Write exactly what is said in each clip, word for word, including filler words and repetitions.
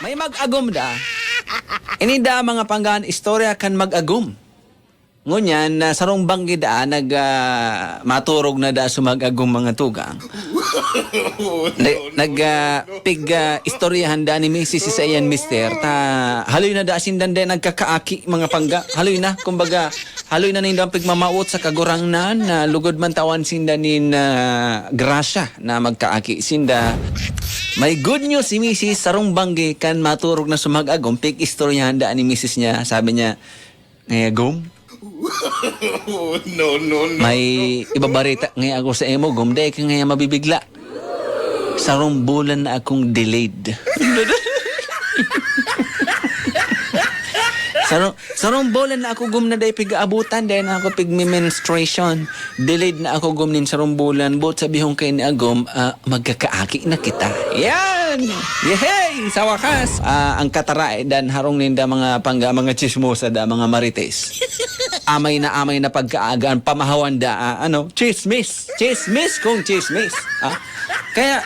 Ay, mag-agom da. Ini da mga panggaan istorya kan mag-agom. Ngunyan, na sarong banggi da, nag, ah, maturog na da sa mag-agom mga tugang. Nag, ah, pig, ah, istoryahan da ni misis sa iyan, mister. Ta, haloy na da sindan da nagkakaaki, mga pangga. Haloy na, kumbaga, haloy na nindang pigmamawot sa kagurangnan na lugod man tawan sinda nin, ah, grasya na magkaaki sinda. May good news si misis, sarong banggi kan maturog na sa mag-agom, pig-istoryahan da ni misis niya. Sabi niya, "Ngaya, Gom, no, no, no, may ibabarita ngaya ako sa imo, Gom. Dai ka ngaya mabibigla. Sarong bulan na akong delayed." Sarong, sarong bulan na ako, Gom, na dai pig-aabutan, dai na ako pigme-menstruation. Delayed na ako, Gom, nin sarong bulan. Boot sabihon kayo ni Agom, ah, magkakaaki na kita. Yan! Yehey! Sa wakas, ah, ang katarae dan harong ninda mga pangga, mga chismosa da, mga marites. Amay na amay na pagkaagaan, pamahawan da, ah, ano, chismis! Chismis kung chismis! Ah. Kaya,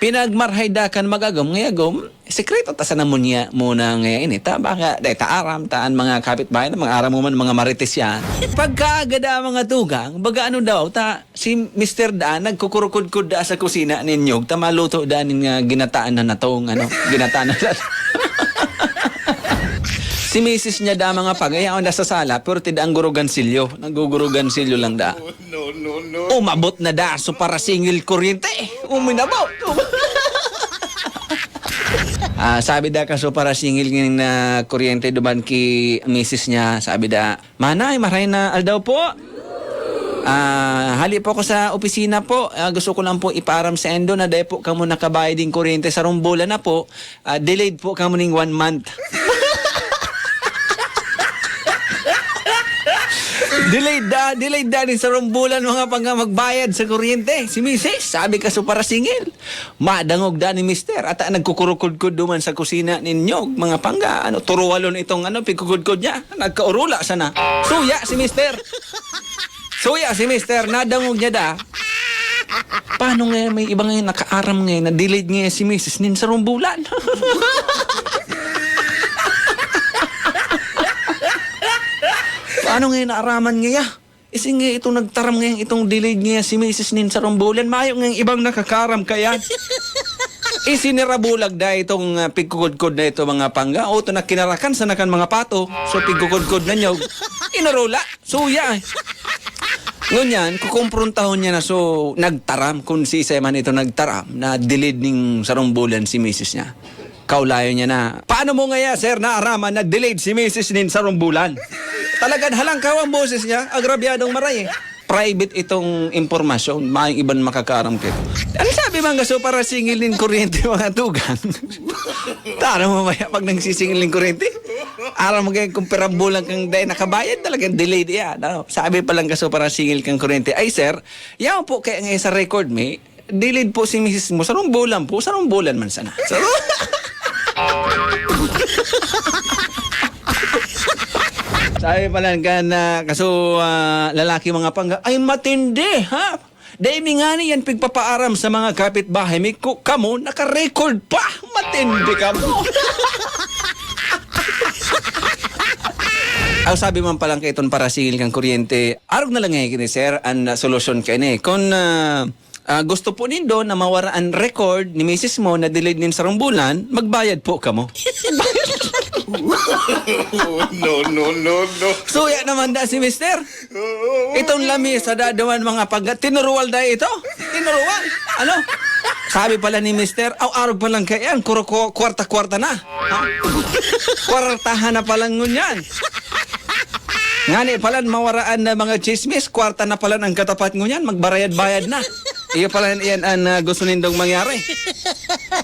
pinagmarhay da kan mag-agom, ngaya, Gom, sekreto ta sana munya muna ngayon, eh. Ta, baka, dai ta aram, ta an mga kapitbahay na mga aram mo man, mga marites yan. Pagkaaga da, mga tugang, baga ano daw, ta, si Mister da, nagkukurukudkud da sa kusina ninyog, ta maluto da nin nga ginataan na natong, ano, ginataan na natong. Si misis niya da, mga pag-, ayaw na sa sala, pero tida ang gurugansilyo. Naggugurugansilyo lang da. No, no, no. Umabot na da so parasingil kuryente. Uminabot. Ah, sabi da ka so parasingil ngin na kuryente duman ki misis niya. Sabi da, "Manay, maray na aldaw po. Ah, hali po ako sa opisina po. Ah, gusto ko lang po ipaaram sa endo na dai po kamo nakabayad din kuryente. Sarong bulan na po. Ah, delayed po kamo ning one month." Delayed da, delayed da ni sarong bulan, mga pangga, magbayad sa kuryente. Si misis, sabi ka so parasingil. Madangog da ni mister, ata nagkukurukudkud duman sa kusina ninyo, mga pangga, ano, turuwalon itong, ano, pigkukudkud niya. Nagkaurula sana. Suya si mister. Suya si mister, nadangog niya da. Paano nga may iba ngayon nakaaram ngayon na delayed ngayon si misis nin sarong bulan? Paano ngayon naaraman ngaya? Isin nga itong nagtaram ngayon, itong delayed ngaya si misis nin sarong bulan. Mayo ngayong ibang nakakaram kaya. Isinirabulag da itong, ah, pigkukudkod na ito, mga pangga. O, ito na kinarakan sa nakan mga pato. So, pigkukudkod na niyo. Inarula. Suya, eh. Ngunyan, kukumpruntahon niya na, so, nagtaram, kung si Isay man ito nagtaram, na delayed ning sarong bulan si misis niya. Kaulayon niya na, "Paano mo ngaya, sir, naaraman na delayed si misis nin sarong bulan?" Talagang halangkaw ang boses niya, agrabyadong maray, eh. Private itong impormasyon, maayong iban makakaram kayo. Ano sabi man gaso para singil nin kuryente, mga tugang? Tara mo maya pag nagsisingil nin kuryente? Aram mo ganyan kung pirang bulan kang dahil nakabayad, talagang delayed yan. Ano? Sabi pa lang kaso para singil kang kuryente, "Ay, sir, yaon po kaya ngayon sa record, may delayed po si misis mo. Sarong bulan po, sarong bulan man sana." So, sabi pa lang kan, ah, kaso, ah, lalaki mga pangga, "Ay, matindi, ha? Dai mi ngani yan pigpapaaram sa mga kapitbahay mi, ku-, kamo naka-record pa. Matindi kamo." Ang sabi man palang kaiton para singil kang kuryente, arog na lang ngayon kini, sir, ang, ah, solusyon kaini. Kung, ah, ah, gusto po nindo na mawara ang record ni misis mo na delayed nin sarong bulan, magbayad po kamo. No, no, no, no. Suya naman da si mister. Itong lamesa da duman mga pagga, tinuruwal da ito. Tinuruwal. Ano? Sabi pala ni mister, "Aw, arog pa lang kaya yan, kuro-, ku-, kwarta-kwarta na. Ha? Kwartahan na pala ngunyan. Ngani pala, mawaraan na mga chismis, kwarta na pala ang katapat ngunyan, magbarayad-bayad na. Iyo pala yan ang, ah, gusto nindong mangyari."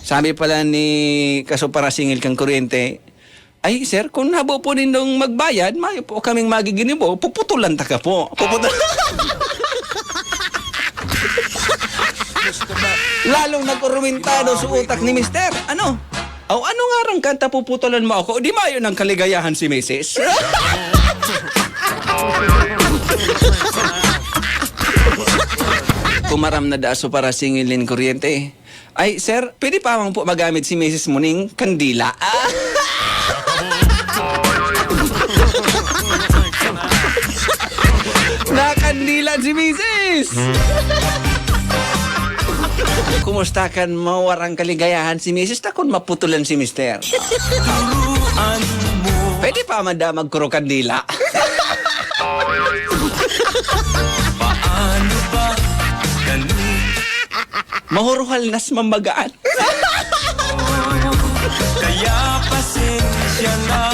Sabi pala ni kaso para singil kang kuryente, "Ay, sir, kung habo po nindong magbayad, mayo po kaming magiginibo, puputulan ta ka po." Puputulan. Lalong nag-ormentado sa utak ni mister. Ano? "Aw, ano nga rang kanta puputulan mo ako? Di mayo ng kaligayahan si misis?" Kumaram na daso para singilin kuryente. Ay, sir, pwede pa man po magamit si misis mo ning kandila? Ah! Nakandila si misis! Kumusta kan mawarang kaligayahan si misis ta kun maputulan si mister? Pwede pa man da magkuro kandila? Mahuruhal nas mamagaan. Kaya pasensya na.